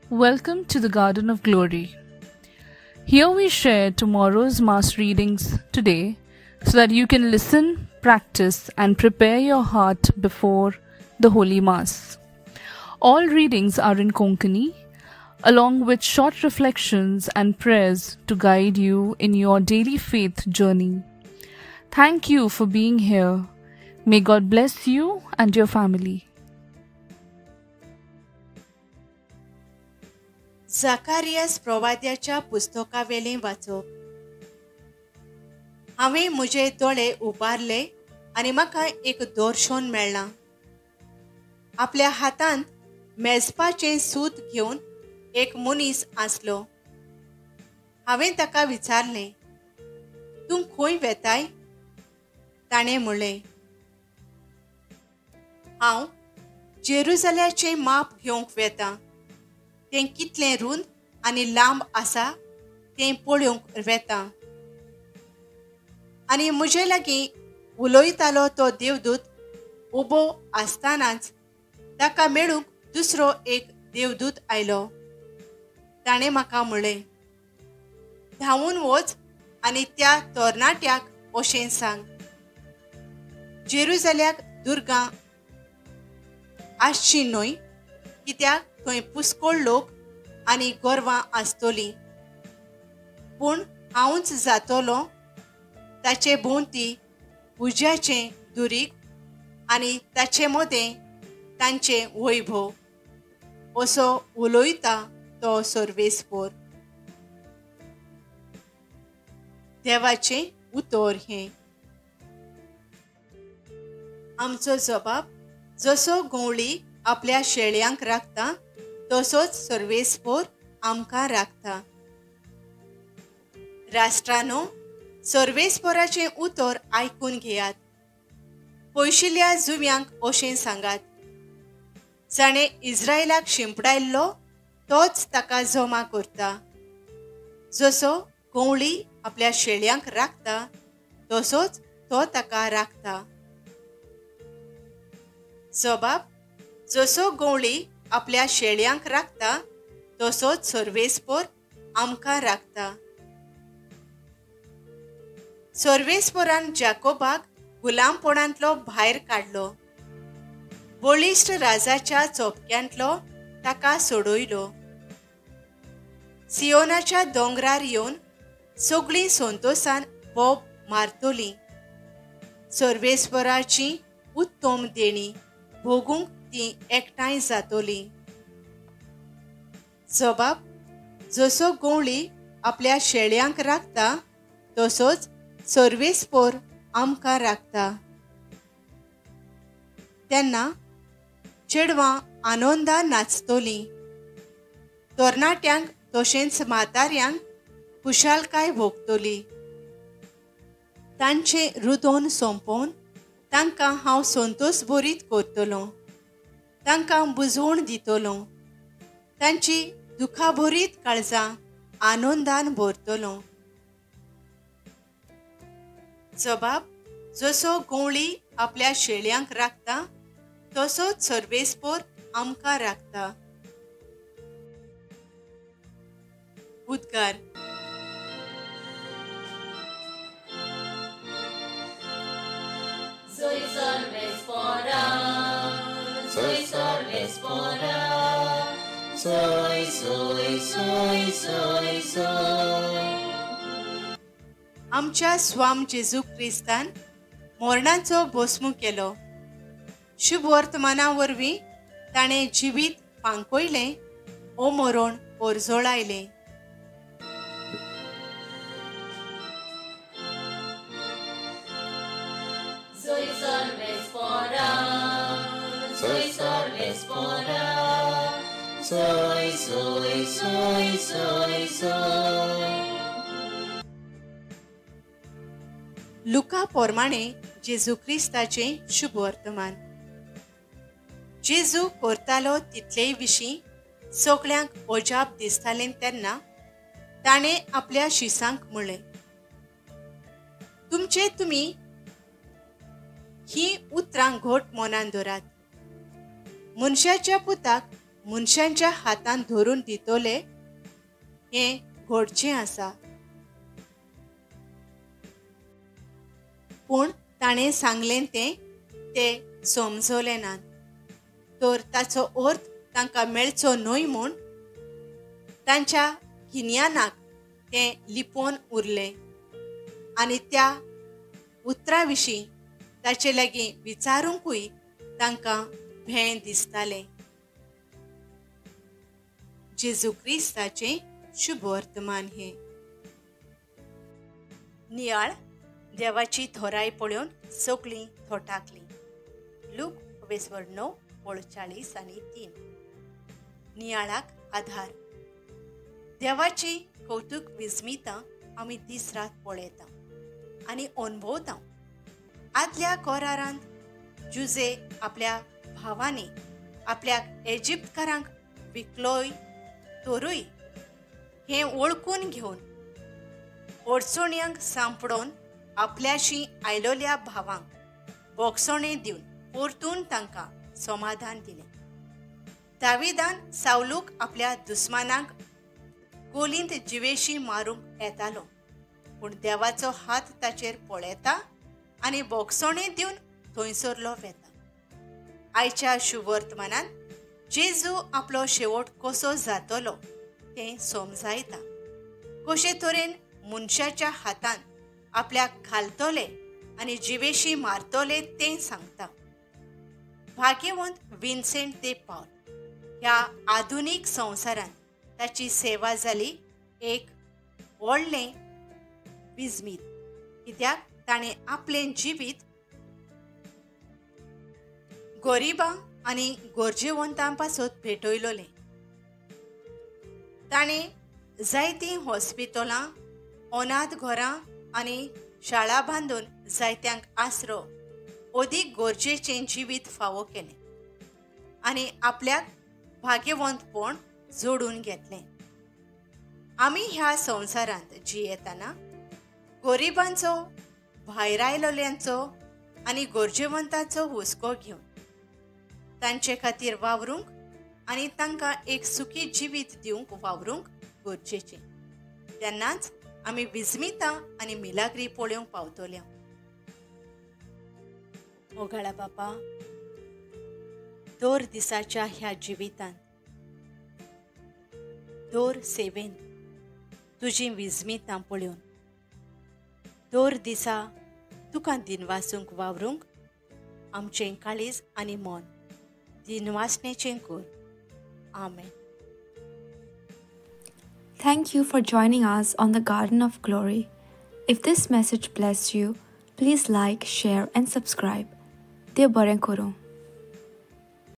Welcome to the Garden of Glory. Here we share tomorrow's Mass readings today so that you can listen, practice and prepare your heart before the Holy Mass. All readings are in Konkani, along with short reflections and prayers to guide you in your daily faith journey. Thank you for being here. May God bless you and your family. Zacharias प्रवाद्याच्या पुस्तकावेलें वाचप. हांवें म्हजे दोळे उबारले आनी म्हाका एक दर्शन मेळ्ळां. आपल्या हातांत मेजपाचें सूत घेवन एक मनीस आसलो. हांवें ताका विचारलें, तूं खंय वेताय? ताणें म्हणलें, हांव जेरुजल्याचें माप घेवंक वेतां. तें कितलें रुंद आनी लांब आसा तें पळोवंक वेता. आनी म्हजे लागीं उलयतालो तो देवदूत उबो आसतनाच ताका मेळूंक दुसरो एक देवदूत आयलो. ताणें म्हाका म्हणलें, धांवून वच आनी त्या तरणाट्याक अशें सांग, जेरुजल्याक दुर्गां आसची न्हय, कित्याक थंय पुस्कोळ लोक आनी गोरवां आसतलीं. पूण हांवूच जातलो ताचे भोंवती उज्याचें दुरीग आनी ताचे मदें तांचें वैभव, असो उलयता तो सर्वेस्पोर. देवाचें उतर हें. आमचो जबाब जसो गवळी आपल्या शेळयांक राखता तसोच सर्वेस्पोर आमकां राखता. राष्ट्रानो, सर्वेस्पोराचें उतर आयकून घेयात. पयशिल्ल्या जुव्यांक अशें सांगात, जाणें इस्रायलाक शिंपडायल्लो तोच ताका जमा करता. जसो गवळी आपल्या शेळयांक राखता तसोच तो ताका राखता. जबाब जसो गवळी आपल्या शेळयांक राखता तसोच सर्वेस्पोर आमकां राखता. सर्वेस्पोरान जाकोबाक गुलामपणांतलो भायर काडलो, बळिश्ट राजाच्या चोपक्यांतलो ताका सोडयलो. सियोनाच्या दोंगरार येवन सगळीं संतोसान बोब मारतलीं. सर्वेस्पोराची उत्तम देणी भोगूंक ती एकठांय जातली. जबाब जसो गवळी आपल्या शेळयांक राखता तसोच सर्वेस्पोर आमकां राखता. तेन्ना चेडवां आनंदान नाचतलीं, तरणाट्यांक तशेंच म्हाताऱ्यांक खुशालकाय भोगतली. तांचें रुदोन सोंपोवन तांकां हांव संतोष भरीत करतलो, तांकां बुजवण दितलो, तांची दुखाभरीत काळजां आनंदान भरतलो. जबाब जसो गवळी आपल्या शेळयांक राखता तसोच सर्वेस्पोर आमकां राखता. उद्गार. Soy Sarvespora, soy Sarvespora, soy, soy, soy, soy, soy. आमच्या स्वाम जेजू क्रिस्तान मरणाचो भस्म केलो. शुभ वर्तमाना वरवीं ताणें जिवीत फांकयलें, ओ मरण पोरजोळायलें. Soy Sarvespora, soy Sarvespora, soy, soy, soy, soy, soy. लुका प्रमाणे जेजू क्रिस्ताचें शुभ वर्तमान. जेजू करतालो तितलेय विशीं सगळ्यांक अजाप दिसतालें तेन्ना ताणें आपल्या शिसांक म्हणलें, तुमचे तुमी ही उतरां घट मनान धरात. मनशाच्या पुताक मनशांच्या हातान धरून दितले हें घडचें आसा. पूण ताणें सांगलें तें ते समजले नात, तर ताचो अर्थ तांकां मेळचो न्हय म्हूण तांच्या गिन्यानाक तें लिपोवन उरलें आनी त्या उतरा विशीं ताचे लागीं विचारूंकूय तांकां भें दिसतालें. जेजू क्रिस्ताचें शुभवर्तमान हें. नियाळ देवाची थोराय पळोवन सगळीं थोटाकलीं. लूक 9 ओळ 40 आनी 3. नियाळाक आधार. देवाची कौतुक विस्मितां आमी दीस रात पळयता आनी अणभवता. आदल्या करारांत जुजे आपल्या भावांनी आपल्याक इजिप्तकारांक विकलोय तरूय हें वळखून घेवन अडचण्यांक सांपडोवन आपल्याशी आयलोल्या भावांक बोगसणें दिवन परतून तांकां समाधान दिलें. दाविदान सावलूक आपल्या दुस्मानाक गोलींत जिवेशी मारूंक येतालो, पूण देवाचो हात ताचेर पळयता आनी बोगसणें दिवन थंयसरलो वेता. आयच्या शुभवर्तमानान जेजू आपलो शेवट कसो जातलो तें समजायता. कशे तरेन मनशाच्या हातान आपल्याक घालतले आनी जिवेशी मारतले तें सांगता. भाग्यवंत विन्सेंट दे पावल ह्या आधुनीक संवसारांत ताची सेवा जाली एक व्हडलें विस्मीत, कित्याक ताणें आपलें जिवीत गरिबां आनी गरजेवंतां पासत भेटयलोलें. ताणें जायतीं हॉस्पिटलां, अनाथ घरां आनी शाळा बांदून जायत्यांक आसरो अदीक गरजेचें जिवीत फावो केलें आनी आपल्याक भाग्यवंतपण जोडून घेतलें. आमी ह्या संवसारांत जियेतना गरिबांचो, भायर आयलोल्यांचो आनी गरजेवंतांचो हुस्को घेवन तांचे खातीर वावरूंक आनी तांकां एक सुखी जिवीत दिवंक वावरूंक गरजेचें. तेन्नाच आमी विस्मितां आनी मिलाग्री पळोवंक पावतल्या. मोगाळा बापा, दर दिसाच्या ह्या जिवितांत, दर सेवेन तुजी विस्मितां पळोवन दर दिसा तुका दिनवासूंक वावरूंक आमचें काळीज आनी मन दिनवासणेचें कर. आमेन. Thank you for joining us on the Garden of Glory. If this message blessed you, please like, share and subscribe. Dev बरें करूं.